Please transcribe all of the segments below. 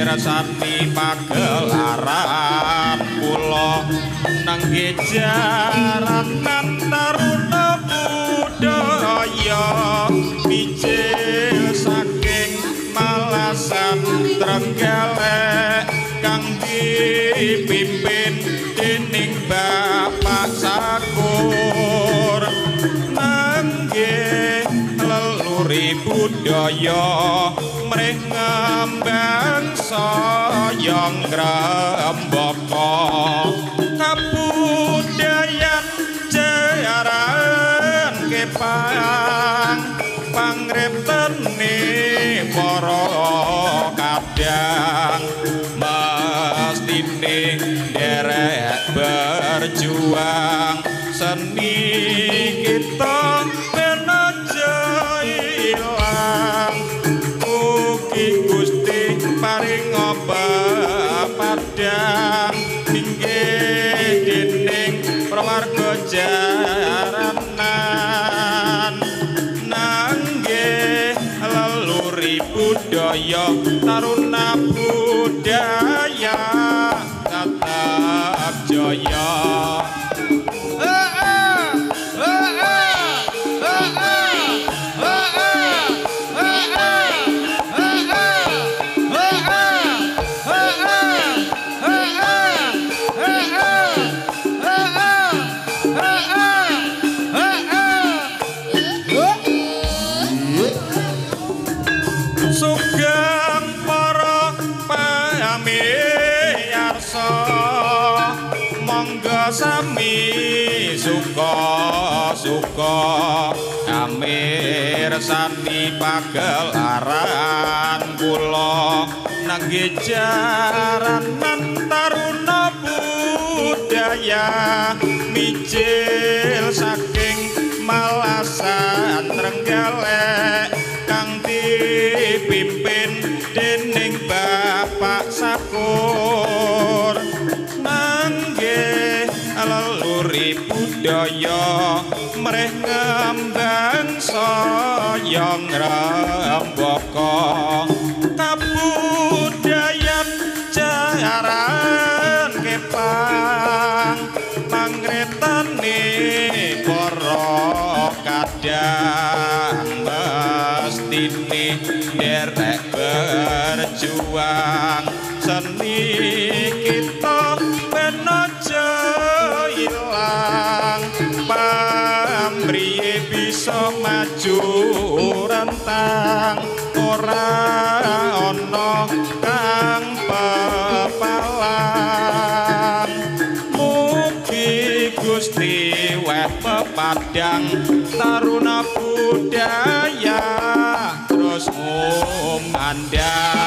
Kamirsani pagelaran kula nangge jaranan taruna budaya mijil saking Malasan Trenggalek kang dipimpin dening Bapak Sakur nangge leluri budaya mrih ngembang saya ngrembaka kabudayan jaran kepang pangriptene para kadang mestine nderek berjuang seni kita ben aja ilang. Mugi Gusti paring pepadang minggih dening prawarga jaranan nangge leluri budaya taruna budaya tetap jaya. Sugeng para pamirsa monggo sami suka-suka kamirsani pagelaran kula nangge jaranan taruna budaya mijil saking Malasan Trenggalek kang dipimpin dening Bapak Sakur nangge leluri budaya mrih ngembang saya ngrembaka kabudayan jaran kepang pangretane para kadang mestine nderek berjuang seni kita ben aja ilang pamriye bisa maju rentang ora ana kang pepalang. Mugi Gusti weh pepadang taruna budaya terus ngumandang.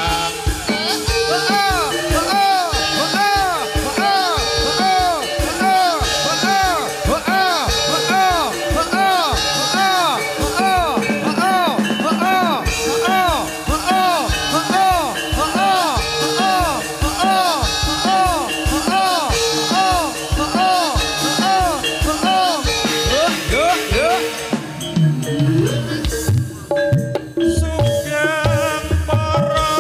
Sugeng para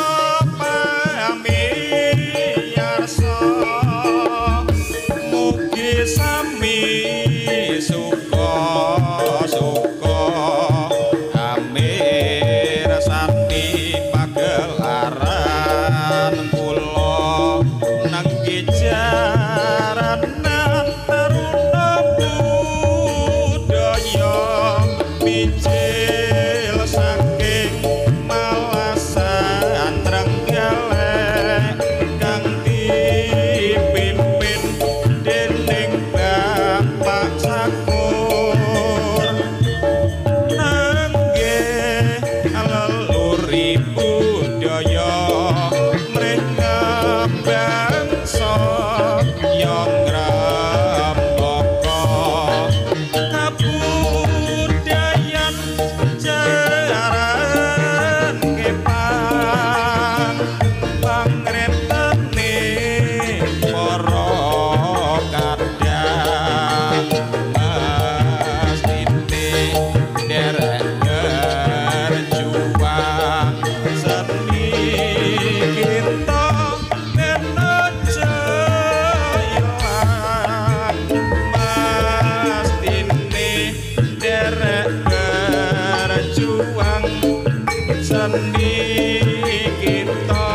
Kita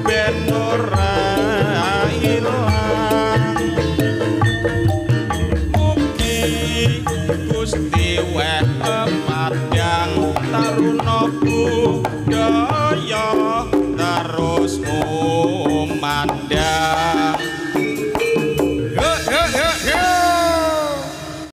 ben ora ilang. Mugi Gusti weh pepadang taruna budaya terus mumandang.